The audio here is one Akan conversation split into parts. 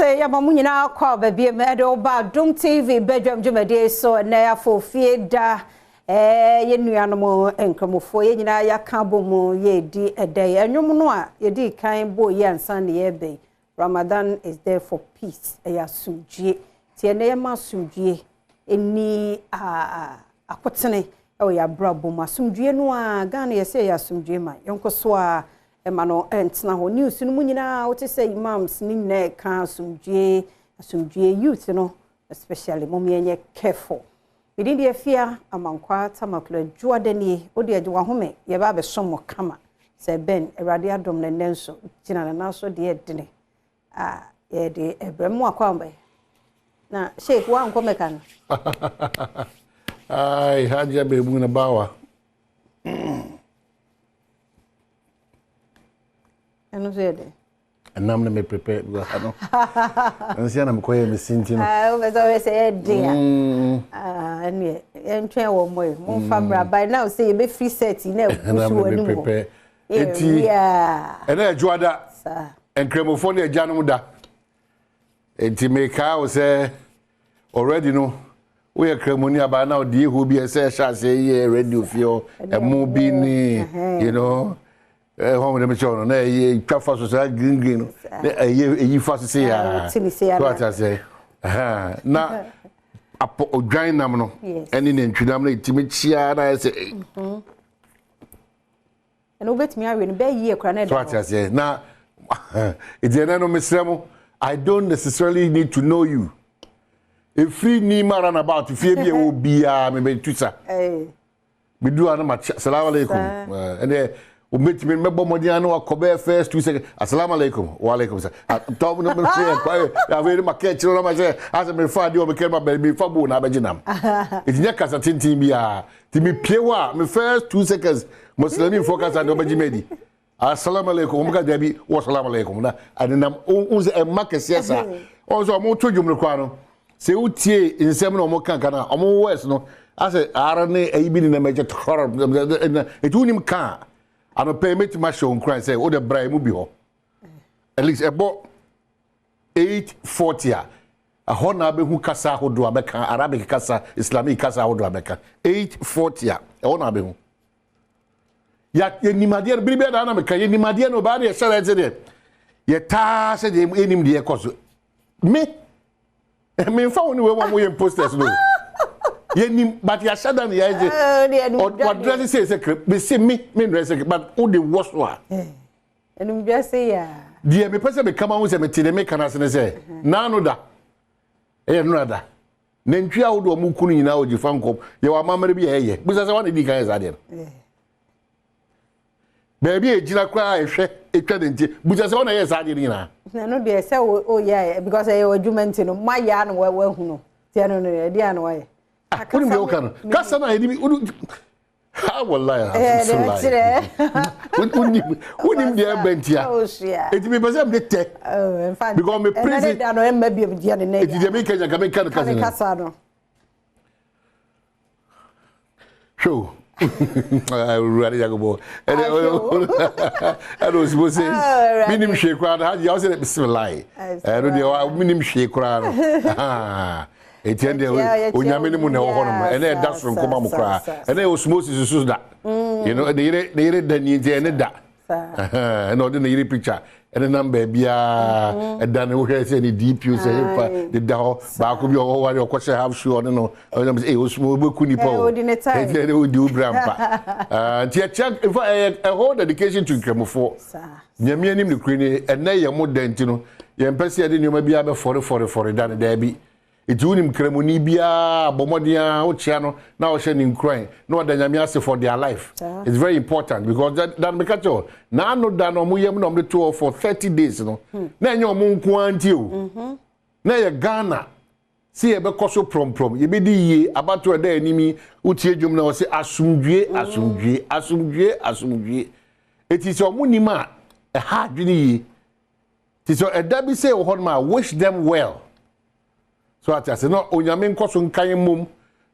Sɛ yɛma mo nyinaa kɔ aba biom ɛde wo ba Adom TV badwam dwumadie so ɛnɛ afofie da ɛɛ yɛn nuanom nkramofoɔ yɛn nyinaa yɛaka abɔ mu yɛredi ɛdɛ yi ɛnwom no a yɛdi kan bɔ yi ansa na yɛreba yi Ramadan is there for peace ɛyɛ asomdwie nti ɛnɛ yɛma asomdwie ɛni akotene ɛwɔ yɛn abrabɔ mu asomdwie no a Ghana yɛsɛ yɛ asomdwie ma yɛnkɔ so a Ɛma no ntena hɔ. News no mu nyinaa wote sɛ imams ne nyinaa ɛka asomdwie, asomdwie youth no especially mom yɛnyɛ careful. Medin deɛ Afia Amankwaa Tamaklo Adwoada nie, wo deɛ gye wahome yɛba abɛsom mo kama sɛ Ben Awurade adom no nnɛ nso gyina ne nan so deɛ ɛdene a yɛde ɛbrɛ mo akɔ amba na Sheikh woankɔ Mecca no. Ai, Hajia Maimuna Bawa. Ɛno nso yɛ dɛ. Ɛnam na me prepare bi wɔ ha no. Nsia na mekɔyɛ me sinti no. Ah, wopɛ sɛ woyɛ sɛ ɛyɛ den a. Mm. Ah, ɛneɛ yɛntwɛn wɔ mmɔ yi. Momfa mm. mmra by now sɛ yɛbɛfiri set yi na ɛgu so wɔ anim hɔ. Enti ɛnɛ adwoada. Nkramofoɔ ne agyanom da. Enti mekaa wo sɛ Already no woyɛ kramoni abaa na ɔde ehuo bi ɛsɛ ɛhyɛ aseɛ yɛ radio fie hɔ ɛmo bi ne you know ɛhɔn wɔn kyɛw no na ɛyɛ twa fa so saa green green no na ɛyɛ ɛyi fa so se yaa so ate aseɛ ɛhɛn na apɔ odwan nam no ɛne nantwi nam no etimi kyia na ayɛ sɛ. Ɛna wobɛtumi awe no bɛyɛ yie koraa na ɛda hɔ. So ate aseɛ na nti ɛnɛ no mesrɛ mo I don't necessarily need to know you. Ɛfiri Nima runabout fie bi a ɛwɔ biara mebɛtu sa. Medu a na makyɛ salaam alaikum. Ɛnɛ wobɛtumi mɛbɔ mmɔden ano akɔ bɛyɛ first 2 seconds asalaam alaikum wa alaikum sa. Tɔ no mefrɛ yɛ afei ne maka akyerɛ no ma sɛ asɛ mefa adeɛ wɔ mekɛ ma mefa boo na abɛgye nam. Ɛti nyɛ kasa tenten biara. Nti mepie hɔ a me first 2 seconds muslimfoɔ kasa deɛ ɔbɛgye me adi. Asalamu alaikum wɔn ka dabi wɔ salamu alaikum na adenam ohun sɛ ɛmma kɛseɛ saa. Wɔn sɛ wɔn to dwom no koraa no sɛ wotie nsɛm na wɔn ka ka na wɔn words no asɛ ara ne ayi bi nenam ɛkyɛ tɔrɔ ɛna eti wonim ka a anɔpɛ yi mɛtumi ahyɛ wɔn nkuran sɛ wode bra emu bi hɔ at least ɛbɔ 8:40 a Ɛhɔ na abɛhu kasa ahodoɔ a bɛka, Arabic kasa, Islamic kasa ahodoɔ a bɛka. 8:40 a, ɛhɔ na abɛhu. Ya, yɛnim adeɛ no, bere biara na meka, yɛnim adeɛ no, baa deɛ ɛhyɛ dɛ deɛ, yɛtaa sɛ deɛ yɛnim deɛ ɛkɔ so. Me, memfa wo ne wei wɔn yɛ posters no. Yɛnim, but yɛahyɛ da ne yɛagye. Ɔdrɛse sɛ sɛ kere, mese me, me ndrɛse sɛ, but wode wɔ so a. Animdwa se ya. Deɛ mepɛ sɛ meka ma ho sɛ mete deɛ meka no ase ne sɛ, naano da, ɛyɛ nnora da, nantwie ahodoɔ a wɔku no nyinaa wɔ Gyifa nkɔm, yɛwɔ amammerɛ bi a ɛyɛ. Bisa sɛ wɔn na ɛdi kan yɛ saa deɛ no. Baabi a ɛgyina koraa a ɛhwɛ ɛtwa nantwie, bisa sɛ wɔn na ɛyɛ saa deɛ no nyinaa. Ɛno deɛ sɛ woyɛ because ɛyɛ w'adwuma nti no, moayɛ a na woahu no. Nti ɛno no ɛdeɛ a na woayɛ. Ah, wonim deɛ woka no. Kasa no a yɛde bi, Ha wallahi alhamdulillah. Wonim wonim deɛ ɛbɛ ntia. Eti mi pɛ sɛ mi de tɛ. Oh, because mi prison. Ɛnɛ da no ɛmma bi deɛ ne nɛ. Eti deɛ mi kanya ka mi ka no kasa no. Kasa no. Hwɛ o. Awurade Nyankopɔn. Ɛnɛ ɛnɛ osibo se mi nim hwee koraa no hajj ɔsɛ bisimilayi. Ɛno deɛ mi nim hwee koraa no. Enti ɛndeɛ Onyame ne mu na ɛwɔ hɔ nom. Ɛnɛ ɛda soronko ma mo koraa. Ɛnɛ osmosis nso da. You know, ne yere ne yere da ni nti ɛne da. Ɛna ɔde ne yere picture ɛne nam baabiara. Ɛda ne wohwɛ sɛ ne DP sɛ ɛfa de da hɔ. Baako bi ɔwɔ ware ɔkɔhyɛ half shoe ɔne no. Ɔnam sɛ ee osmo wobɛku nipa o. Enti ɛne wodi wo bra mpa. Nti ɛkyɛ nfa ɛyɛ a whole dedication to Nkramofoɔ. Nyame anim ne kure ni ɛnɛ yɛ mo da nti no yɛmpɛ sɛ yɛde nneɛma biara bɛfɔre fɔre fɔre da no daabi. Nti wonim kramoni biara bɔ mmɔden ara wokyea no na wohyɛ no nkuran na wada Nyame ase for their life. It's very important because da da no meka kyerɛ wo n'ano da no ɔmo yam na ɔmo de to hɔ for 30 days no na ɛnyɛ ɔmo nko ara nti o. Na ɛyɛ Ghana sɛ yɛbɛkɔ so prɔmprɔm yɛbɛdi yie abatoɔ ɛda anim yi wotie dwom na wɔse asomdwie asomdwie asomdwie asomdwie. Eti sɛ ɔmo nim a ɛha adwene yie. Ti sɛ ɛda bi sɛ wɔ hɔ nom a wish them well. So ate ase na Onyame nkɔ so nka yɛn mmom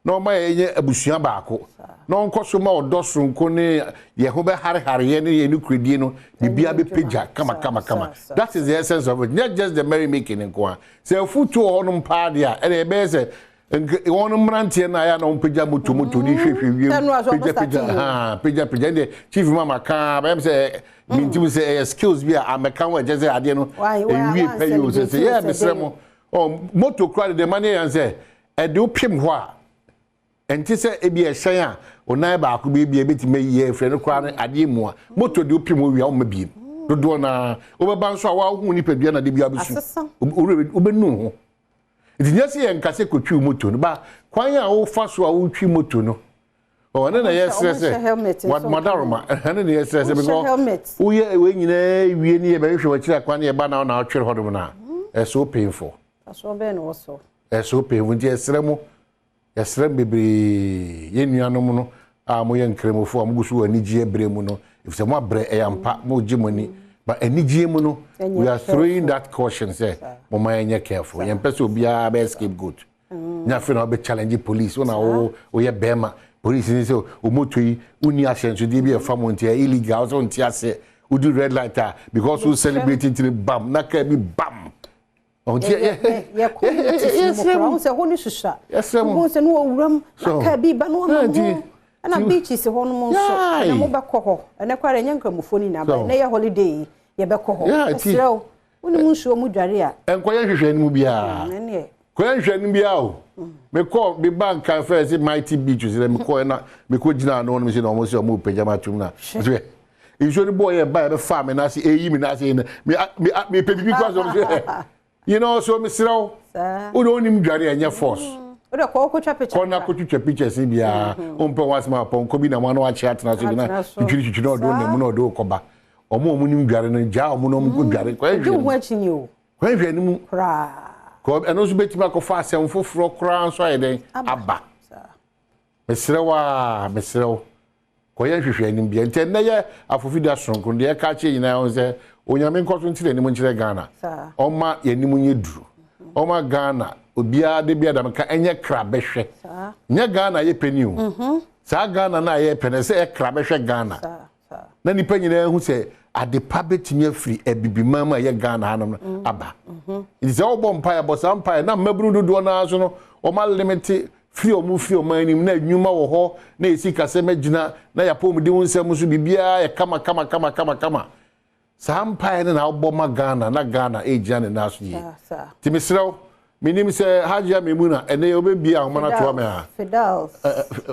Na ɔma yɛnyɛ abusua baako. Na ɔnkɔ so ma ɔdɔ soronko ne yɛn ho bɛharehareɛ ne yɛn nokorɛdie no, biribiara bɛpagya kama kama kama. That is the essence of it. Not just the merry making nko a. Sɛ afutuo wɔ hɔnom paa deɛ a, ɛnna ɛbɛyɛ sɛ nka wɔn mmeranteɛ no a ɛyɛ a na wɔpagya moto moto de hwehwɛ wiem, pagya pagya haa pagya pagya ɛndeɛ chief mama kaa bɛyɛ sɛ mintim sɛ ɛyɛ skills bi a amɛka ho ɛkyɛ sɛ adeɛ no ɛnwie pɛ yi o sɛ sɛ yɛ mesrɛ mo ɔ moto kura de deɛ ma ne yɛ sɛ Ɛde wo pem hɔ a, ɛnte sɛ ebia ɛhyɛn a wo nan baako bi ebia ebetumi ayi afiri ɛno koraa no adeɛ mu a. Moto de wo pem hɔ wie a womma biem. Dodoɔ no ara, wobɛba nso a woahu nipadua na de bi abɛsu. Wobɛnu ho. Nti nyɛ sɛ yɛnka sɛ kɔtwi moto no, ba kwan a wofa so a wotwi moto no, ɔno na yɛsrɛ sɛ madaroma ɛno na yɛsrɛ sɛ because woyɛ wei nyinaa wie ne yɛbɛhwehwɛ w'akyiri akwan ne yɛba na wo na wotwere hɔnom no a, ɛyɛ so painful. Mfasoɔ bɛn na ɛwɔ so? Ɛso pɛn nti yɛsrɛ mo, yɛsrɛ mo bebree, yɛn nuanom no a moyɛ Nkramofo a mogu so wɔ anigyeɛ berɛ mu no, efisɛ moabrɛ, ɛyɛ ampa, moregye mo ani, but anigyeɛ mu no, we are throwing that caution sɛ momma yɛnyɛ careful. Yɛmpɛ sɛ obiara bɛyɛ scapegoat. Nyɛ afei na wobɛ challenge police, wo na wo woyɛ bɛrima, police ni sɛ wo moto yi, wonni ahyɛnsodeɛ bi a ɛfa mu nti ɛyɛ illegal, wo sɛ wonte aseɛ, wodi red light a, because wo celebrate nti no, bam, na kaa bi bam. Yɛ communities no mu koraa wohu sɛ hɔ no susua wohu sɛ ne wɔwuram na kaa bi ba na wɔnam ho ɛna beaches hɔ nom nso ɛna mobɛkɔ hɔ ɛnɛ koraa ɛnyɛ nkramofoɔ no nyinaa ba ɛnɛ yɛ holiday yi yɛbɛkɔ hɔ ɛserɛ wo wonim nsuo mu dware a ɛnkɔyɛ nhwehwɛ no mu biara kɔyɛ nhwehwɛ no biara o mekɔ meba nka fɛ sɛ mighty beach sɛ mekɔ ɛna mekɔ gyina ano no sɛ na ɔmo sɛ ɔmo pagya ma atum na nsuo no bɔɔ yɛ ba yɛ bɛfaa me n'ase eyi me n'ase me me me pɛ bibi kura so sɛ you know so mesrɛ wo wo de onim dware ɛnyɛ force wode kɔ kɔtwa picture kɔ na kɔtwitwa pictures ni biara wompɛ wɔn asɛm apɔnkɔ bi na mo ano akye atena so bi na twitwiri twitwiri na ɔde wo nam na ɔde wo kɔba ɔmo a ɔmo nim dware no gyaa ɔmo na ɔmo kɔ dware kɔ ɛhwɛ kɔ ɛhwɛ no mu kɔ ɛno nso bɛtumi akɔfa asɛm foforɔ koraa nso ayɛ dɛn aba Mesrɛ wo ara, mesrɛ wo, kɔyɛ nhwehwɛanim bia. Nti ɛnnɛ yɛ afofida soronko no, deɛ ɛka akyerɛ nyinaa ho sɛ, Onyame nkɔ so nte n'anim nkyerɛ Ghana. Ɔmma yɛn anim nyɛ duru. Ɔmma Ghana, obiara da biara da meka, ɛnyɛ kra bɛhwɛ. Nyɛ Ghana yɛpɛ ni o. Saa Ghana no a yɛpɛ no, ɛsɛ sɛ ɛkra bɛhwɛ Ghana. Na nnipa nyinaa hu sɛ ade pa bɛtumi afiri Abibiman mu a ɛyɛ Ghana hanom no aba. Nti sɛ wobɔ mpaeɛ, bɔ saa mpaeɛ na mmabunu dodoɔ no ara so no, wɔn alimite firi wɔn firi ɔman anim na nnwuma wɔ hɔ na yɛsi kasɛm agyina na yɛapɔmuden ho nsɛm nso biribiara yɛ kama kama kama kama kama. Saa mpaeɛ no na wobɔ ma Ghana na Ghana ɛregyina ne nan so yie. Nti mesrɛ wo, menim sɛ Hajia Maimuna ɛnɛ yɛ wobɛbie ahoma no atoa me a. Fidals.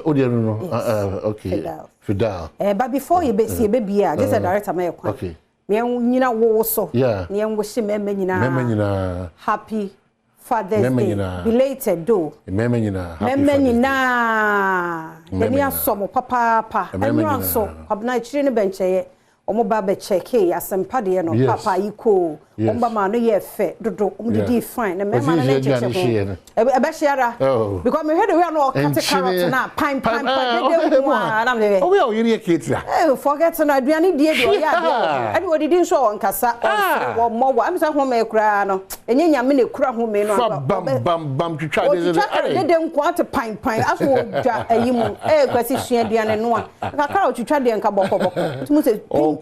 Wo deɛ no no, okay. Fidal. Eh, but before yɛbɛsi yɛbɛbie a, gye sɛ director ma yɛ kwan. Okay. Yɛn nyina wo so. Na yɛn wohye mmarima nyinaa. Mmarima nyinaa. Happy Father's Day. Belated though. Mmarima nyinaa. Happy Father's Day. Mmarima nyinaa. Yɛni asɔ mo papaapa. Ɛnura nso, Kwabena akyiri no bɛnkyɛyɛ. Wɔn ba bɛ kyɛkee asɛmpa deɛ no papa yi koo. Wɔn ba maa no yɛɛ fɛ dodo. Wɔn didii fine. Na mmarima no ne nkyekye ho. Ɛbɛhye ara. Because mehwɛ the way a na ɔkate carrot no a pan pan pan dede nko ara na mehwɛ. Obi a ɔyere yɛ ketewa. Eh forget no aduane die deɛ ɔyɛ adeɛ wɔ ho. Ɛna ɔdidi nso a ɔnkasa ɔnsere ɔmmɔ wa. Ɛmi sɛ home koraa no ɛnyɛ Nyame na ekura home no Fa bam bam bam twitwa adeɛ sɛ Ɔtwitwa dede nko ara te pan pan aso ɔdwa ayi mu. Eh Kwasi sua aduane noa. Kakra a ɔtwitwa deɛ nka bɔkɔbɔkɔ. Wotumi sɛ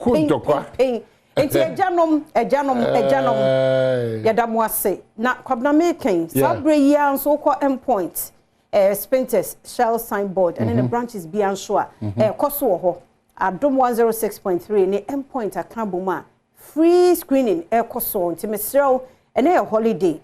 pin pin pin pin. Nti agyanom, agyanom, agyanom, yɛda mo ase. Na Kwabena mekɛn, saa berɛ yi ara nso wokɔ Endpoint, eh, Spintex, Shell signboard, ɛne ne branches bia nso a, ɛrekɔ so wɔ hɔ. Adom 106.3 ne Endpoint aka abom a, free screening ɛrekɔ soɔ. Nti mesrɛ wo, ɛnɛ yɛ holiday.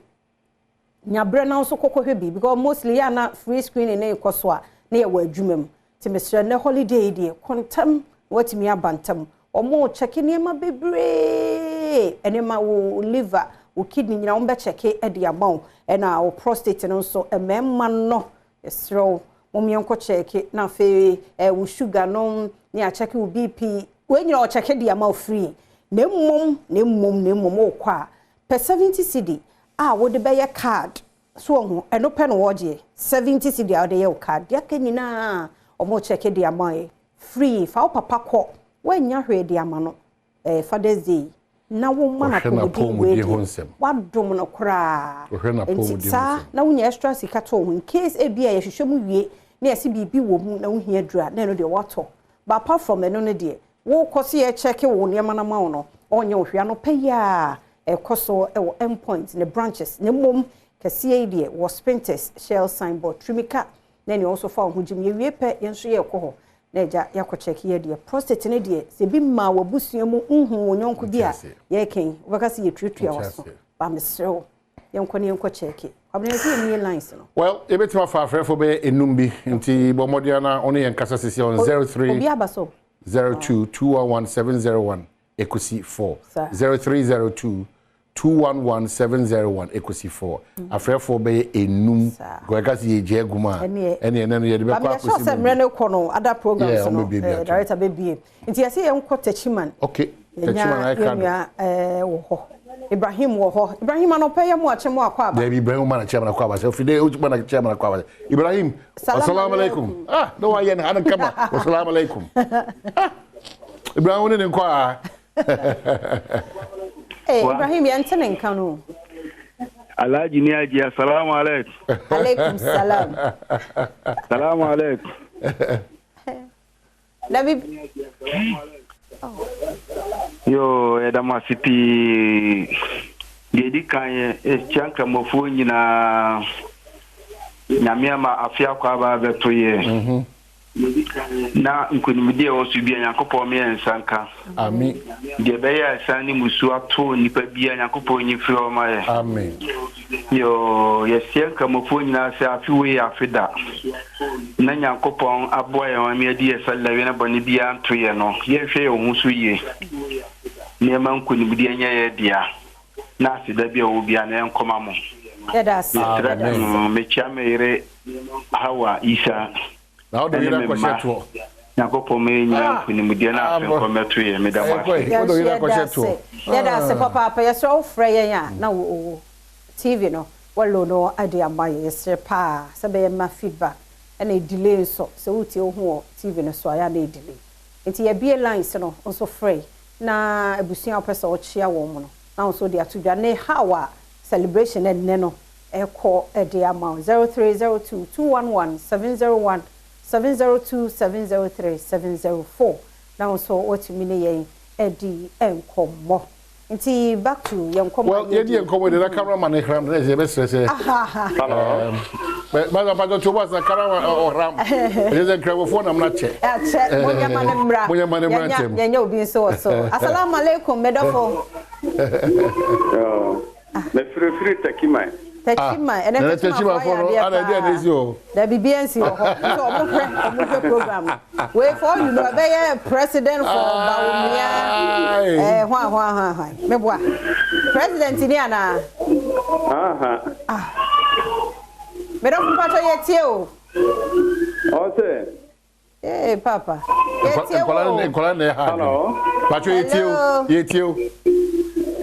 Nya berɛ na wo nso kɔkɔhwɛ bi because mostly yɛ a na free screening no rekɔ so a na yɛwɔ adwuma mu. Nti mesrɛ nnɛ holiday yi deɛ kɔ ntɛm na woatumi aba ntɛm. Wɔrekyɛke nneɛma bebree, nneɛma wo liver, wo kidney nyinaa wɔbɛkyɛke de ama wo ɛna wo prostate no nso mmarima no yɛsrɛ wo mom yɛnkɔ kyɛke na afei eh, wo sugar no ne akyɛke wo BP wei nyinaa ɔkyɛke de ama wo free na mmom na mmom na mmom wokɔ a pɛ 70 cedi a wode bɛyɛ card so wahu ɛno pɛ na wɔgyeɛ 70 cedi a wode yɛ wo card deɛ aka nyinaa ɔmo kyɛke de ama yɛ free fa wo papa kɔ woannya hwee de ama no ɛɛ Father's Day yi. Na woma no Ɔhwɛ apɔmuden wei n'apɔmuden ho deɛ, nsɛm. Wadom no koraa. Ɔhwɛ Nti n'apɔmuden ho saa nsɛm. na wonya extra sika to ho in case ebi a yɛhwehwɛ mu wie na yɛsi biribi wɔ mu na wohia duru a, na ɛno deɛ watɔ. But apart from ɛno no deɛ, wokɔ so yɛkyɛke wo nneɛma no ma wo no, ɔnyɛ wo hwee. Anɔpa yi a ɛkɔ so ɛwɔ Endpoint ne branches, na mmom kɛseɛ yi deɛ wɔ Spintex Shell signboard Trimika, na nea ɔnso fa wo ho gyim. Yɛwie pɛ, yɛn nso yɛrekɔ hɔ na agya yɛakɔ kyɛke yɛ deɛ prostate ne deɛ, sɛ ebi ma w'abusua mu nhu wo nyɔnko bi a yɛrekɛn wobɛka sɛ yɛtuatua w'aso ba, mesrɛ wo, yɛnkɔ ne yɛnkɔ kyɛke. Kwabena, yɛsɛ yɛmmie lines no. Well, yɛbɛtumi afa afrɛfo bɛyɛ enum bi, nti bɔ mmɔden na ɔne yɛn kasa sisi on 03 Obi aba so. 02 211 701 ekosi 4. Saa. 0302 211 701 ekosi 4. Afrɛfo bɛyɛ enum. Saa. Gɔɛka sɛ yɛgye agu mu a, Ɛneɛ ɛneɛ ɛnɛ no yɛde bɛkɔ Bami yɛsɛ akɔsi sɛ mu. mmerɛ no kɔ no, other programs Yeah, no ɔmo bie bi ato. director bɛbie, nti yɛsɛ yɛnkɔ Techiman. Okay, Techiman ayɛ krado. Yɛnua wɔ hɔ, Ibrahim wɔ hɔ. Ibrahim, anɔpɛ yɛ mu akyɛ mu, akɔ aba. Dabi, Ibrahim ma na chairman akɔ aba sɛ ofide o ma na chairman akɔ aba. Ibrahim, Salam. Assalamu alaikum. Ah, na wayɛ no ha no kama. Assalamu alaikum. Ah, Ibrahim wo ne ne nkɔ a. Ibrahim, yɛnte ne nka no. Alhaji ni aji, assalamu alaikum. Alaikum salam. Salamu alaikum. Na bi Yo, yɛda mo ase pii. Deɛ ɛdi kan yɛ ɛkyia nkramofoɔ nyinaa. Nyame ama afe akɔ aba abɛto yɛ. Na nkonimdi a ɛwɔ so bia, Nyankopɔn meyɛ nsa nka. Amin. Deɛ ɛbɛyɛ a ɛsan ne musuo ato nnipa bia, Nyankopɔn nyi firi hɔ ma yɛ. Amen. Yo, yɛseɛ nkramofoɔ nyinaa sɛ afe wei yɛ afe da. Na Nyankopɔn aboa yɛn ama yɛadi yɛ salawie na bɔne biara nto yɛ no. Yɛnhwɛ yɛn ho so yie. Nneɛma nkonimdi nyɛ yɛ dea. Na aseda bi a ɛwɔ biara na yɛnkɔma mo. Yɛda ase. Mesrɛ Yɛda ase. mekyia me yere Hawa Isa Na wode ɛne yere me akɔhyɛ mma. toɔ. Nyankopɔn ma yɛn nyinaa Ah, nkonimdiɛ na ah, afe bɔ. nkɔ mmɛto yɛn. Meda mo Ɛyɛ kɔ ase. yi, Yɛn wode nso yere yɛda akɔhyɛ ase. toɔ. Yɛda ase papaapa. Yɛsrɛ wo, frɛ yɛn a na wo TV no wɔlo no ade ama yɛ. Yɛsrɛ paa sɛ bɛyɛ ma feedback ɛna delay nso, sɛ wotie wo ho wɔ TV no so a, yɛ a na delay, nti yɛbie lines no nso, frɛ na abusua a wopɛ sɛ wɔkyea wɔn mu no na wo nso de ato dwa ne how a celebration ɛnnɛ no ɛkɔ ɛde ama wo. 0302 211 701, 702, 703, 704, na wo nso watumi ne yɛn ɛdi nkɔmmɔ. Nti back to yɛn nkɔmmɔ a Well, yɛdi yɛn nkɔmmɔ de na cameraman ne hram na ɛsɛ yɛbɛsrɛ sɛ basa mpatɔ to basa cameraman ɔhram ɛsɛ sɛ nkramofoɔ nam no akyɛ. Akyɛ, monyɛma ne mmra. Monyɛma ne mmra Yɛnya ntɛm. yɛnya obi nso wɔ so. Assalamu alaikum, medɔfo. Mefirifiri Techiman. Techiman ɛnɛ. Nana Techimanfoɔ Techimanfoɔ no, ayɛ ana ɛdeɛ na adeɛ ɛsi hɔ? paa. Dabi, bia nsi wɔ hɔ nso. Ɔmo hwɛ program no wei, for you know, ɛbɛyɛ president for Bawumia. Aye. Ɛɛ, hwan hwan hwan hwan meboa president ni anaa? Aha. Medɔfo, mpatɔ, yɛ tie o. Ɔsɛ. Ee papa, yɛ tie Nkɔla o. ne nkɔla na ɛha adwene. Hello. Patro, yɛtie o. Hello. Yɛtie o.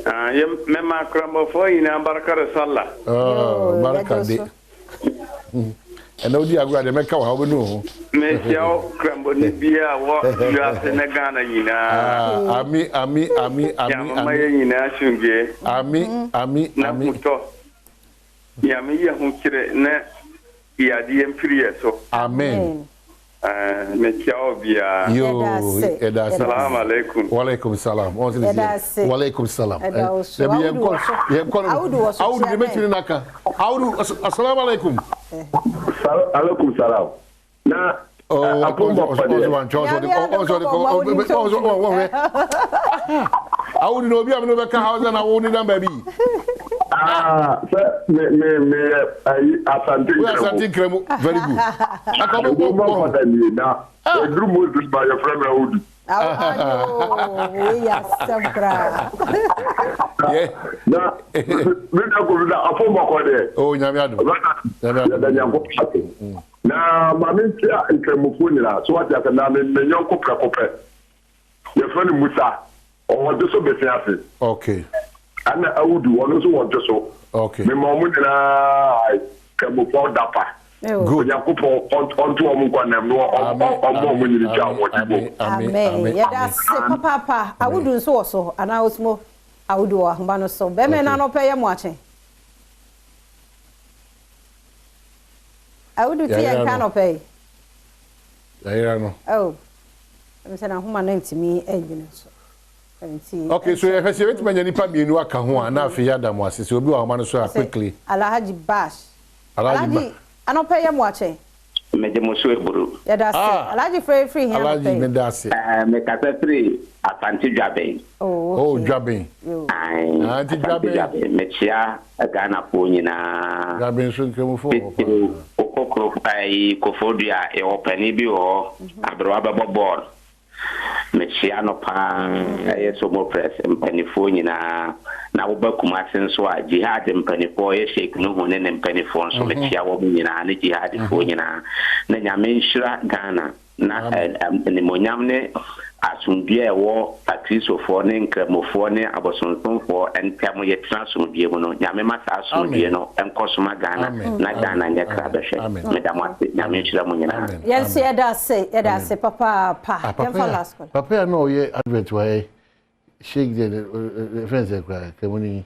Ah, yɛ mɛma akramɔfoɔ nyinaa barka da sallah. Ah, Yoo, barka yɛgye de so. Ɛna wodi agorɔ a deɛ mɛka wɔ ha wobɛnu wo ho. Mehyia wo krambɔni biara a wɔ wiase ne Ghana nyinaa. Ah, ami ami ami ami. Nyame ma ami yɛn nyinaa asomdwoe ami ami na ami. hotɔ. Nyame yɛ ho kyerɛ na yadeɛ mfiri yɛ so. Amen. Ah, mekyia wo biara. Yoo. Yɛda ase. Yɛda ase. Salaam alaikum. Walaikum salam. Wɔn sɛ Yɛda ase. Walaikum salam. Ɛda wo so. Dabi, Awudu yɛn kɔ wɔ so. yɛn kɔ no. Awudu wɔ so, Awudu kyia de mɛtumi bɛn. n'aka. Awudu, assalamu alaikum. Alaikum salam. Na Oh, apɔmɔ ɔsɔ pɔdeɛ. wantwa ɔsɔ de Nyame adom ɔsɔ de kɔkɔ, ma wodi ɔsɔ ɔsɔ ɔhwɛ. Awudu na obi a mi n'o bɛ ka Hausa na awo ni dan baabi. Ah, sɛ me yɛ ayi Asante Wo yɛ Asante Nkramo. Nkramo, very good. Aka ɔbɛ Ebi bɔ ma bɔ. fada nie na eduru Muslim ba, yɛfrɛ me Awudu. Awo wei yɛ asɛm koraa. Na me nua Kofi, na apɔmɔ kɔ deɛ. Oh, Nyame adom. Nyame adom. Yɛda Nyankopɔn ase. Na maame ntia nkramofoɔ nyinaa so wate ase, na me nyɔnko prɛko pɛ. Yɛfrɛ no Musa. Ɔwɔ gye so bese ase. Ɛna Awudu, ɔno nso wɔ gye so. Mema ɔmo nyinaa nkramofoɔ dapa. Good. Onyankopɔn ɔnto ɔmo nkwa nam na ɔmmɔ ɔmo nyini gya ahoɔden bom. Amen. Amen. Amen. Yɛda ase papaapa. Awudu nso wɔ so anaa, Osmo? Awudu wɔ ahoma no so. Bɛrima no anɔpa yɛ mo akye. Awudu ti yɛn nka anɔpa yi. Yɛayera no. Oh, ɛmi sɛ n'ahoma no ntumi ɛnyina so. Nti. Okay, so yɛhwɛ sɛ yɛbɛtumi anya nipa mmienu aka ho a na afei yɛada mo ase sɛ obi wɔ ahoma no so a quickly. Alhaji Bash. Alhaji anɔpa yɛ mo akye. Megye mo so aburu. Yɛda ase. Alhaji frɛ firi he anɔpa yi? Alhaji meda ase. Mekasa firi Asante Dwaben. Oh, okay. Oh, Dwaben. Ae, Ah, nti Asante Dwaben. Dwaben. Mekyea Ghanafoɔ nyinaa. Dwaben nso Nkramofoɔ wɔ hɔ paa. Titiriw, wokɔ kuro ayi Koforidua a, yɛwɔ panin bi wɔ hɔ, aberewa bɛbɔ bɔɔl. Mekyea no paa, ɛyɛ Somo Press mpaninfoɔ nyinaa. Na woba Kumasi nso a, Jihad mpaninfoɔ, ɛyɛ Sheik Nuhu ne ne mpaninfoɔ nso, mekyea wɔn nyinaa ne Jihadfoɔ nyinaa. Na Nyame nhyira Ghana. Na animuonyam ne asomdwoeɛ a ɛwɔ Akristofoɔ ne Nkramofoɔ ne abosonsomfoɔ ntam yɛtena asomdwoeɛ mu no, Nyame ma saa asomdwoeɛ no nkɔ so ma Ghana na Ghana nyɛ kra bɛhwɛ. Meda mo ase. Nyame nhyira mo nyinaa. Yɛn nso yɛda ase, yɛda ase papaapa. Yɛmfa last caller. Papa yi a na ɔyɛ advert wɔ ha yi, Sheikh deɛ, yɛfrɛ no sɛ koraa, Kramoni.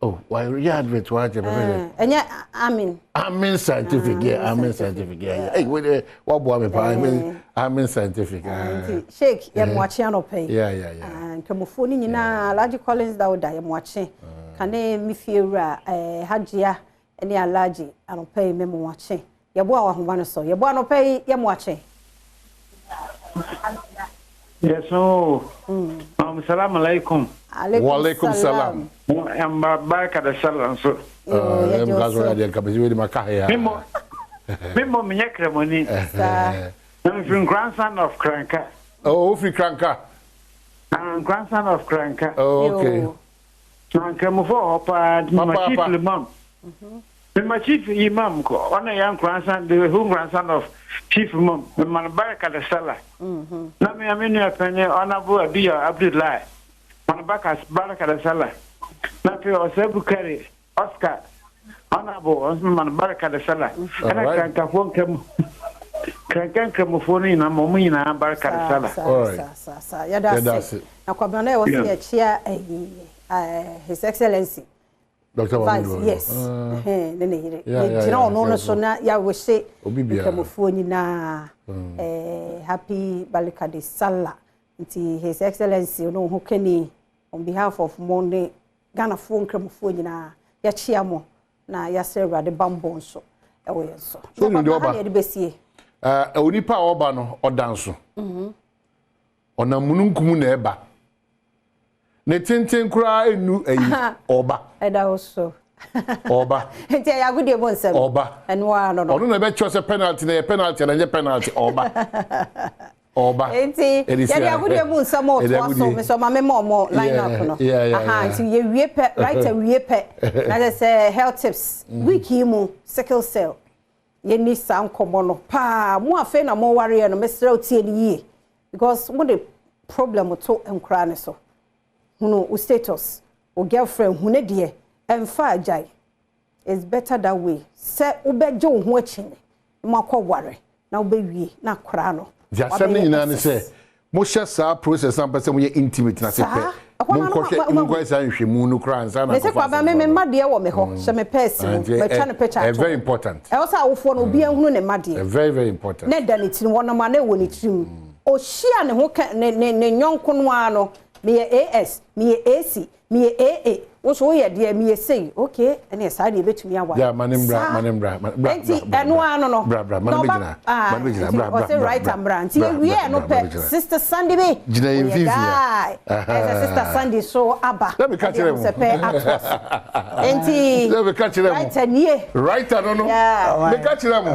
Oh, why you advert why you eh, Ɛnyɛ amen. Amen scientific, yeah, amen scientific, yeah, yeah. Hey, wait, eh, what boy me pa? Amen, amen scientific. Ah. Sheikh, yɛ mo akye anɔpɛ yi. Yeah. Ah, nkramofoɔ no nyinaa, Alhaji Collins Dauda yɛ mo akye. Kane me fie wura, eh, Hajia ne Alhaji anɔpɛ yi me mo akye. Yɛboa wɔ ahoma no so. Yɛboa anɔpɛ yi yɛ mo akye. Yes, oh. Salam alaikum. Wa alaikum salam. Mba barka da sallah nso. Memo memo menyɛ kramoni. Na mefiri Nkoransa North Kranka. Oh, wofiri Kranka? Ah, Nkoransa North Kranka. Oh, okay. Na nkramofo wɔ hɔ paa nti mema chief imam. Mema chief imam kɔ ɔna yɛ Nkoransa the whole Nkoransa North chief imam. Mema no barka da sallah. Na me me nua panyin Honorable Abiya Abdullahi. Mano baka barka da sallah. Na afei Ɔsɛ Bukari Oscar Honorable ɔnso mema no barka da sallah. Ɛna Krankafoɔ nkramu Kranka nkramofoɔ no nyinaa ma wɔn nyinaa barka da sallah. Saa saa yɛda ase. Na Kwabena na ɛwɔ sɛ yɛkyea ɛyi His Excellency Dr. Vice yes ne ne yere yɛgyina ɔno no so na yɛawehye nkramofoɔ nyinaa happy Barka de Sallah. Nti His Excellency ɔno ho kani on behalf of mo ne Ghanafoɔ nkramofoɔ nyinaa yɛkyea mo na yɛasrɛ Awurade bammɔ nso ɛwɔ yɛn so. So nim deɛ ɔba yɛde bɛsie. Onipa a ɔba no ɔda nso. Ɔnam mununkum na ɛba. Ne tenten koraa enu ayi ɔba. Ɛda wo so. Ɔba. Nti ɛyɛ agodie mu nsɛm. Ɔba. Ɛno ara no no. Ɔno na ɛbɛkyerɛ sɛ penalty na ɛyɛ penalty na ɛnyɛ penalty ɔba. Ɔba. Nti yɛde agodie mu nsɛm ɔtoa so mesɛ ɔma me ma ɔmo line up no. Aha nti yɛwie pɛ right wie pɛ na kyerɛ sɛ health tips week yi mu sickle cell yɛni saa nkɔmmɔ no paa mo afei na mowareɛ no mesrɛ wo tie no yie because mo de problem to nkoraa ne so. Hunu wo status wo girlfriend hu ne deɛ ɛmfa agyae. It's better that way sɛ wobɛgye wo ho akyi ne mo akɔ ware na wobɛwie na koraa no. Nti asɛm no nyinaa ne sɛ mohyɛ saa process na mpɛ sɛ moyɛ intimate na se pɛ monkɔhwɛ monkɔyɛ saa nhwɛmu no koraa ansa na mese kwaba me me mma deɛ wɔ me hɔ hyɛ me pɛɛsi mu matwa ne picture ato very important. Ɛwɔ sɛ awofoɔ no obi ahunu ne mma deɛ very very important. Na ɛda ne tirim wɔnam a na ɛwɔ ne tirim ɔhyia ne ho ne ne ne nyɔnko no ara no meyɛ AS meyɛ AC meyɛ AA wo so woyɛ deɛ meyɛ sei okay ɛne saa deɛ ɛbɛtumi aware. Yeah, ma ne mbra ma ne mbra bra nti ɛno ara no no bra bra ma ne bɛgyina ma ne bɛgyina bra bra ɔsɛ right mbra nti yɛwie no pɛ Sister Sandy bi gyina yɛn mfimfini ɛsɛ Sister Sandy so aba na meka kyerɛ mo sɛ pɛ atoa so nti na meka kyerɛ mo writer nie writer no no meka kyerɛ mo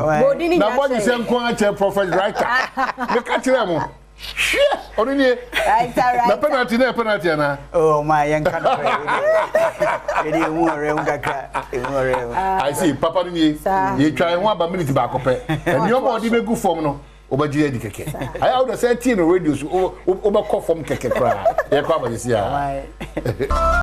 na bɔgye sɛ nko akyɛ prophet writer meka kyerɛ mo hwɛ ɔno nie na penalty na yɛ penalty ana. Oh my yɛn ka no pɛ yɛde emu ɔrɛ mu kakra emu ɔrɛ mu. I see papa no nie yɛtwa yɛn ho aba minute baako pɛ nneɛma a ɔde bɛgu fam no wobɛgye adi kɛkɛ ayɛ a wode sɛ tie no radio so wobɛkɔ fam kɛkɛ koraa yɛkɔ aba sisi a.